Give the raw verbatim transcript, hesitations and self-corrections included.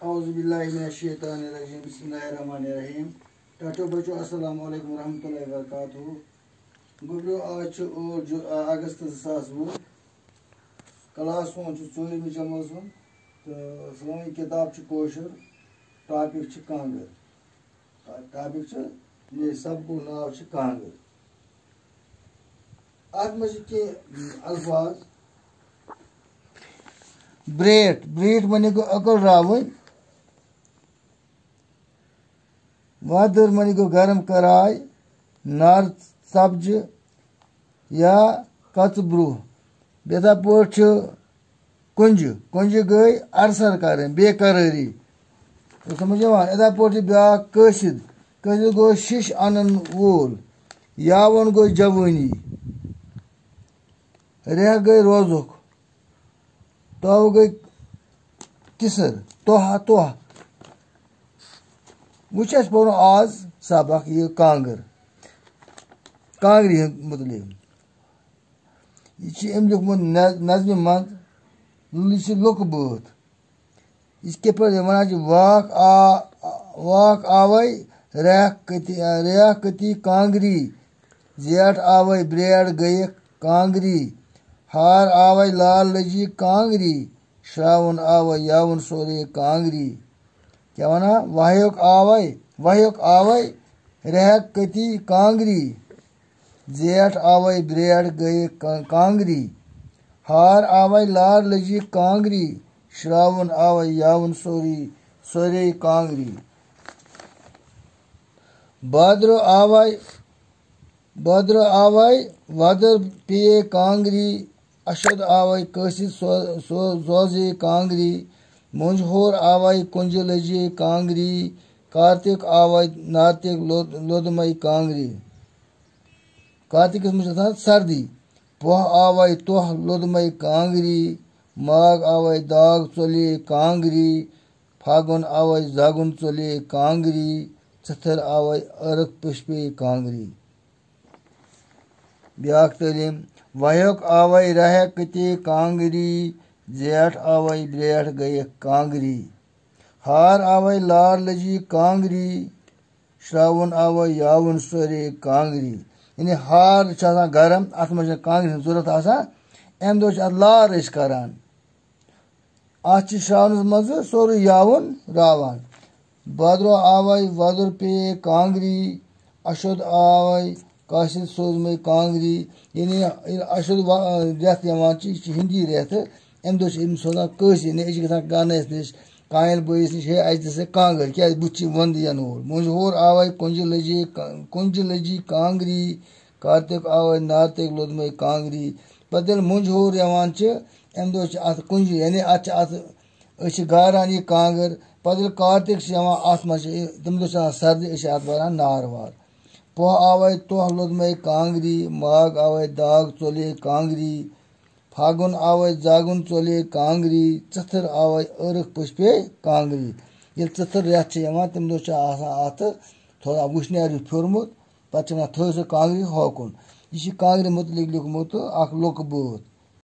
اعوذ باللہ من الشیطان الرجیم، بسم اللہ الرحمن الرحیم۔ ٹاٹھو بچو، السلام علیکم ورحمۃ اللہ وبرکاتہ۔ گوٚبرو، آز چھُ ٲٹھ جو-، آ، اگست زٕ ساس وُہ۔ کلاس سون چھُ ژوٗرِمہِ جمٲژ ہُنٛد تہٕ سٲنۍ کِتاب چھِ کٲشُر، ٹاپِک چھِ کانٛگٕر۔ ٹاپِک چھُ، یہِ سبقُک ناو چھُ کانٛگٕر۔ اَتھ منٛز چھِ کینٛہہ الفاظ۔ برٛیٹھ، برٛیٹھ معنی گوٚو أکٕل راوٕنۍ۔ وادٕر معنی گوٚو گرم کڑاے، نار ژپجہِ یا کژٕ برٛونٛہہ۔ بیٚیہِ یِتھے پٲٹھۍ چھُ کُنجہِ، کُنجہِ گٔے ارسر کرٕنۍ، بے قرٲری۔ چھُ سمجھ یِوان؟ یِتھے پٲٹھۍ چھُ بیٛاکھ قٲصد، قٲصد گوٚو شِش انن وول، یاوُن گوٚو جوٲنی، ریٚہہ گٔے روزُک، تۄہہ گٔے کِسر، تۄہہ، تۄہہ۔ وۄنۍ چھُ اَسہِ پَرُن آز سبق یہِ کانٛگٕر، کانٛگرِ ہُنٛد مُتعلِق۔ یہِ چھُ أمۍ لیوٗکھمُت نظ-، نظمہِ منٛز، یہِ چھِ لُکہٕ بٲتھ۔ یہِ چھِ کِتھ پٲٹھۍ وَنان چھِ، واکھ آ-، واکھ آوَے ریٚہہ کٔتی، ریٚہہ کٔتی کانٛگری، زیٹھ آوَے برٛیٹھ گٔیَکھ کانٛگری، ہار آوَے لال لٔجی کانٛگری، شراوُن آوَے یاوُن سورُے کانٛگری۔ کیٛاہ وَنان؟ وَہیُک آوَے، وَہیُک آوَے ریٚہہ کٔتی کانٛگری، زیٹھ آوَے برٛیٹھ گٔیہِ کا-، کانٛگری، ہار آوَے لال لٔجی کانٛگری، شراوُن آوَے یاوُن سورُے، سورُے کانٛگری۔ بادرو آوَے، بادرو آوَے وۄدُر پیٚیے کانٛگری، اَشُد آوَے قٲصد سو-، سو-، سوزے کانٛگری، مۄنٛجہِ ہور آوَے کُنجہِ لٔجے کانٛگری، کارتِک آوَے نارتِک لوٚد-، لوٚدمَے کانٛگری۔ کارتِکَس منٛز چھِ آسان سردی۔ پۄہ آوَے تۄہہ لوٚدمَے کانٛگری، ماگ آوَے داغ ژوٚلے کانٛگری، پھاگُن آوَے زاگُن ژوٚلے کانٛگری، ژٕتھٕر آوَے ٲرٕکھ پُشپے کانٛگری۔ بیٛاکھ تعلیٖم، وَہیُک آوَے رَہہ کٔتی کانٛگری، زیٹھ آوَے برٛیٹھ گٔیَکھ کانٛگری، ہار آوَے لار لٔجی کانٛگری، شراوُن آوَے یاوُن سورُے کانٛگری۔ یعنی ہار چھُ آسان گرم، اَتھ منٛز چھَنہٕ کانٛگرِ ہٕنٛز ضروٗرت آسان، اَمہِ دۄہ چھِ اَتھ لار أسۍ کران۔ اَتھ چھِ شراونَس منٛزٕ سورُے یاوُن راوان۔ بادرو آوَے وۄدُر پیٚیے کانٛگری، اَشُد آوَے قٲصد سوزمَے کانٛگری۔ یعنی ییٚلہِ اَشُد وا-، رٮ۪تھ یِوان چھِ، یہِ چھِ ہِندی رٮ۪تھ، اَمہِ دۄہ چھِ أمِس سوزان قٲصد، یعنی أسۍ چھِ گژھان گانَس نِش، کانیل بٲیِس نِش، ہے، اَسہِ دِ سا کانٛگٕر، کیٛازِ بُتھِ چھِ وَندٕ یِنہٕ وول۔ مۄنٛجہِ ہور آوَے کُنجہِ لٔجی کا-، کُنجہِ لٔجی کانٛگری، کارتِک آوَے نارتِک لوٚدمَے کانٛگری۔ پَتہٕ ییٚلہِ مۄنٛجہِ ہور یِوان چھِ، اَمہِ دۄہ چھِ اَتھ کُنجہِ، یعنی اَتھ چھِ اَتھ، أسۍ چھِ گاران یہِ کانٛگٕر۔ پَتہٕ ییٚلہِ کارتِک چھِ یِوان، اَتھ منٛز چھِ، تَمہِ دۄہ چھِ آسان سردی، أسۍ چھِ اَتھ بَران نار وار۔ پۄہ آوَے تۄہہ لوٚدمَے کانٛگری، ماگ آوَے داغ ژوٚلے کانٛگری، پھاگُن آوَے زاگُن ژوٚلے کانٛگری، ژٕتھٕر آوَے ٲرٕکھ پُشپے کانٛگری۔ ییٚلہِ ژٕتھٕر رٮ۪تھ چھِ یِوان، تَمہِ دۄہ چھُ آسان اَتھ تھوڑا وُشنیر ہیوٗ پھیوٚرمُت، پَتہٕ چھِ وَنان تھٲیِو سا کانٛگرِ ہوکُن۔ یہِ چھِ کانٛگرِ مُتعلِق لیوٗکھمُت اَکھ لُکہٕ بٲتھ۔